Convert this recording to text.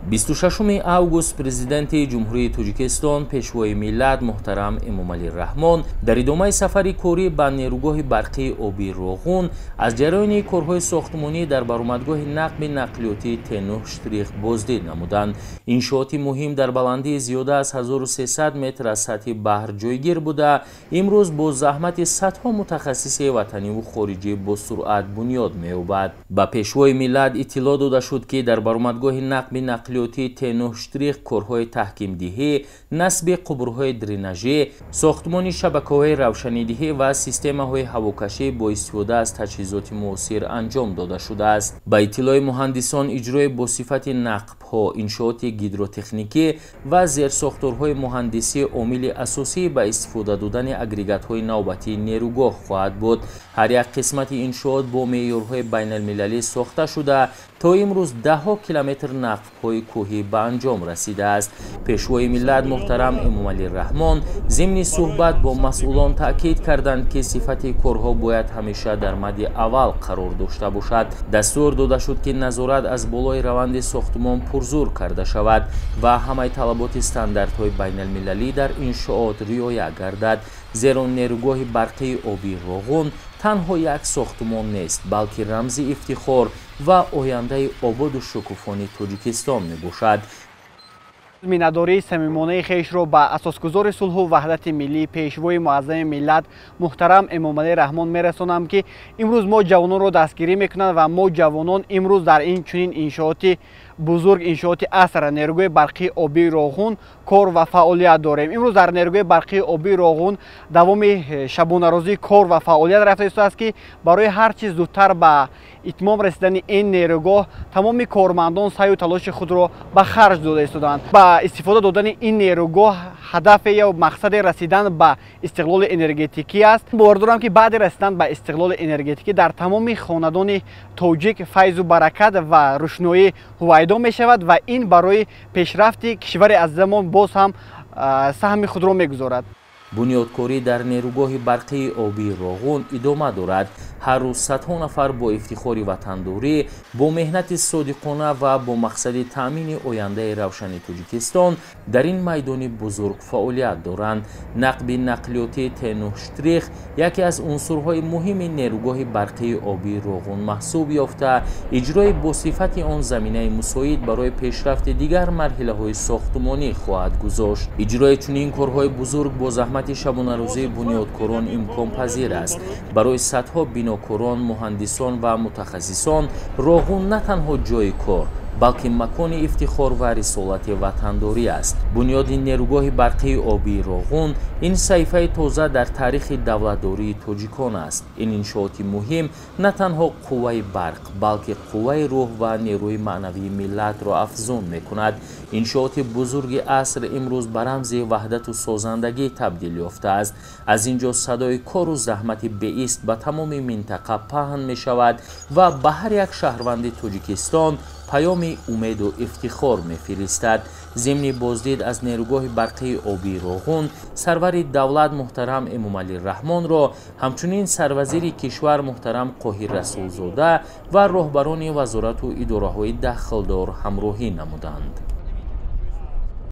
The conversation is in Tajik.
26 август Президенти Ҷумҳурии Тоҷикистон, Пешвои миллат муҳтарам Эмомалӣ Раҳмон дар идомаи сафари корӣ ба нерӯгоҳи барқии обии Роғун аз ҷараёни корҳои сохтмонӣ дар баромадгоҳи нақби нақлиётии Т9 штрих боздид намуданд. Иншооти муҳим дар баландии зиёда аз 1300 метр аз сатҳи баҳр ҷойгир буда, имрӯз бо заҳмати садҳо мутахассиси ватаниву хориҷӣ бо суръат бунёд меёбад. Ба Пешвои миллат иттилоъ дода шуд, ки дар баромадгоҳи нақби нақлиётии Т9 штрих корҳои таҳкимдиҳӣ, насби қубурҳои дренажӣ, сохтмони шабакаҳои равшанидиҳӣ ва системаҳои ҳавокашӣ бо истифода аз таҷҳизоти муосир анҷом дода шудааст. Ба иттилои муҳандисон, иҷрои бо сифати нақбҳо, иншооти гидротехникӣ ва зерсохторҳои муҳандисӣ омили асосии ба истифода додани агрегатҳои навбатии нерӯгоҳ хоҳад буд. Ҳар як қисмати иншоот бо меъёрҳои байналмилалӣ сохта шуда, то имрӯз даҳҳо километр нақбҳои кӯҳӣ ба анҷом расидааст. Пешвои миллат муҳтарам Эмомалӣ Раҳмон зимни суҳбат бо масъулон таъкид карданд, ки сифати корҳо бояд ҳамеша дар мадди аввал қарор дошта бошад. Дастур дода шуд, ки назорат аз болои раванди сохтмон пурзур карда шавад ва ҳамаи талаботи стандартҳои байналмилалӣ дар иншоот риоя гардад, зеро нерӯгоҳи барқии обии Роғун танҳо як сохтмон нест, балки рамзи ифтихор ва ояндаи ободу шукуфони Тоҷикистон мебошад. Миннатдории самимонаи хешро ба асосгузори сулҳу ваҳдати миллӣ, Пешвои муаззами миллат муҳтарам Эмомалӣ Раҳмон мерасонам, ки имрӯз мо ҷавононро дастгирӣ мекунанд ва мо ҷавонон имрӯз дар ин чунин иншооти бузург, иншооти аср, нерӯгоҳи барқии обии Роғун кор ва фаъолият дорем. Имрӯз дар нерӯгоҳи барқии обии Роғун давоми шабонарӯзӣ кор ва фаъолият рафта истодааст, ки барои ҳар чиз зудтар ба итмом расидани ин нерӯгоҳ тамоми кормандон саъю талоши худро ба харҷ дода истодаанд. Ба истифода додани ин нерӯгоҳ ҳадафе ё мақсаде расидан ба истиқлоли энергетикӣ аст. Бовар дорам, ки баъди расидан ба истиқлоли энергетикӣ дар тамоми хонадони тоҷик файзу баракат ва рӯшноӣ ҳувайдо мешавад ва ин барои пешрафти кишвари азизамон боз ҳам саҳми худро мегузорад. Бунёдкорӣ дар нерӯгоҳи барқии обии Роғун идома дорад. Ҳар рӯз садҳо нафар бо ифтихори ватандорӣ, бо меҳнати содиқона ва бо мақсади таъмини ояндаи равшани Тоҷикистон дар ин майдони бузург фаъолият доранд. Нақби нақлиётии Т9 штрих яке аз унсурҳои муҳими нерӯгоҳи барқии обии Роғун маҳсуб ёфта, иҷрои бо сифати он заминаи мусоид барои пешрафти дигар марҳилаҳои сохтмонӣ хоҳад гузошт. Иҷрои чунин корҳои бузург бо заҳмати шабонарӯзии бунёдкорон имконпазир аст. Барои садҳо бинокорон, муҳандисон ва мутахассисон Роғун на танҳо ҷойи кор, балки макони ифтихор ва рисолати ватандорӣ аст. Бунёди нерӯгоҳи барқии обии Роғун ин саҳифаи тоза дар таърихи давлатдории тоҷикон аст. Ин иншооти муҳим на танҳо қувваи барқ, балки қувваи рӯҳ ва нерӯи маънавии миллатро афзун мекунад. Иншооти бузурги аср имрӯз ба рамзи ваҳдату созандагӣ табдил ёфтааст. Аз ин ҷо садои кору заҳмати беист ба тамоми минтақа паҳн мешавад ва ба ҳар як шаҳрванди Тоҷикистон паёми умеду ифтихор мефиристад. Зимни боздид аз нерӯгоҳи барқии обии Роғун сарвари давлат муҳтарам Эмомалӣ Раҳмонро ҳамчунин сарвазири кишвар муҳтарам Қоҳир Расулзода ва роҳбарони вазорату идораҳои дахлдор ҳамроҳӣ намуданд.